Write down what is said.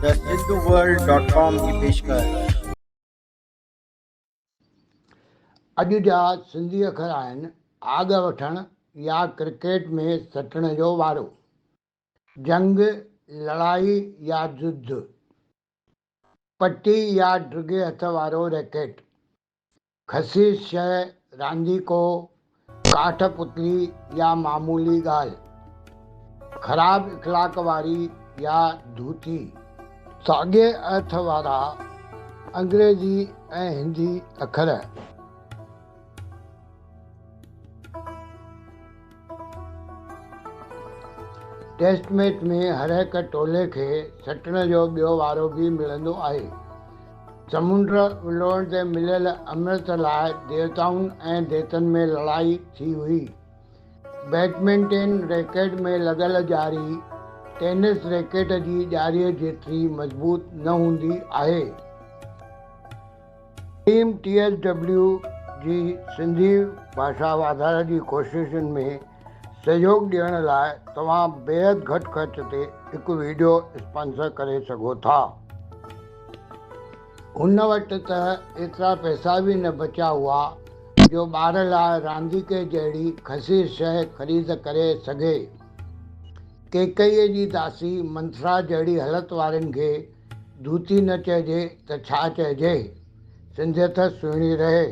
The Sindhu world dot com جي پيشڪش. اڄ جا سنڌي اکر آهن، آڳ وٺڻ يا ڪرڪيٽ ۾ سٽڻ جو وارو، جنگ، لڙائي يا جڌ، پٽي يا ڊگهي هٿ وارو ريڪيٽ، خسيس شيء، رانديڪو، ڪاٺ پتلي يا معمولي ڳالهه، خراب اخلاق واري يا ڌوتي. ساڳئي ارٿ وارا انگريزي ۽ هندي اکر. ٽيسٽ ميچ ۾ هر هڪ ٽولي کي سٽڻ جو ٻيو وارو به ملندو آهي. سمنڊ ولوڙڻ تي مليل امرت لاء ديوتائن ۽ ديتن ۾ لڙائي ٿي هئي. بيڊمنٽن ريڪيٽ ۾ لڳل ڄاري ٽينس ريڪيٽ جي ڄاريء جيتري مضبوط نه هوندي آهي. ٽيم ٽي ايس ڊبليو جي سنڌي ڀاشا واڌاري جي ڪوششن ۾ سهيوڳ ڏيڻ لاء توهان بيحد گهٽ خرچ تي هڪ وڊيو اسپانسر ڪري سگهو ٿا. هن وٽ ته ايترا پئسا به نه بچيا هئا جو ٻار لاء رانديڪي جهڙي خسيس شيء خريد ڪري سگهي. ڪيڪئيء جي داسي منٿرا جهڙي هلت وارين کي ڌوتي نه چئجي ته ڇا چئجي؟ سنڌيت سهڻي رهي.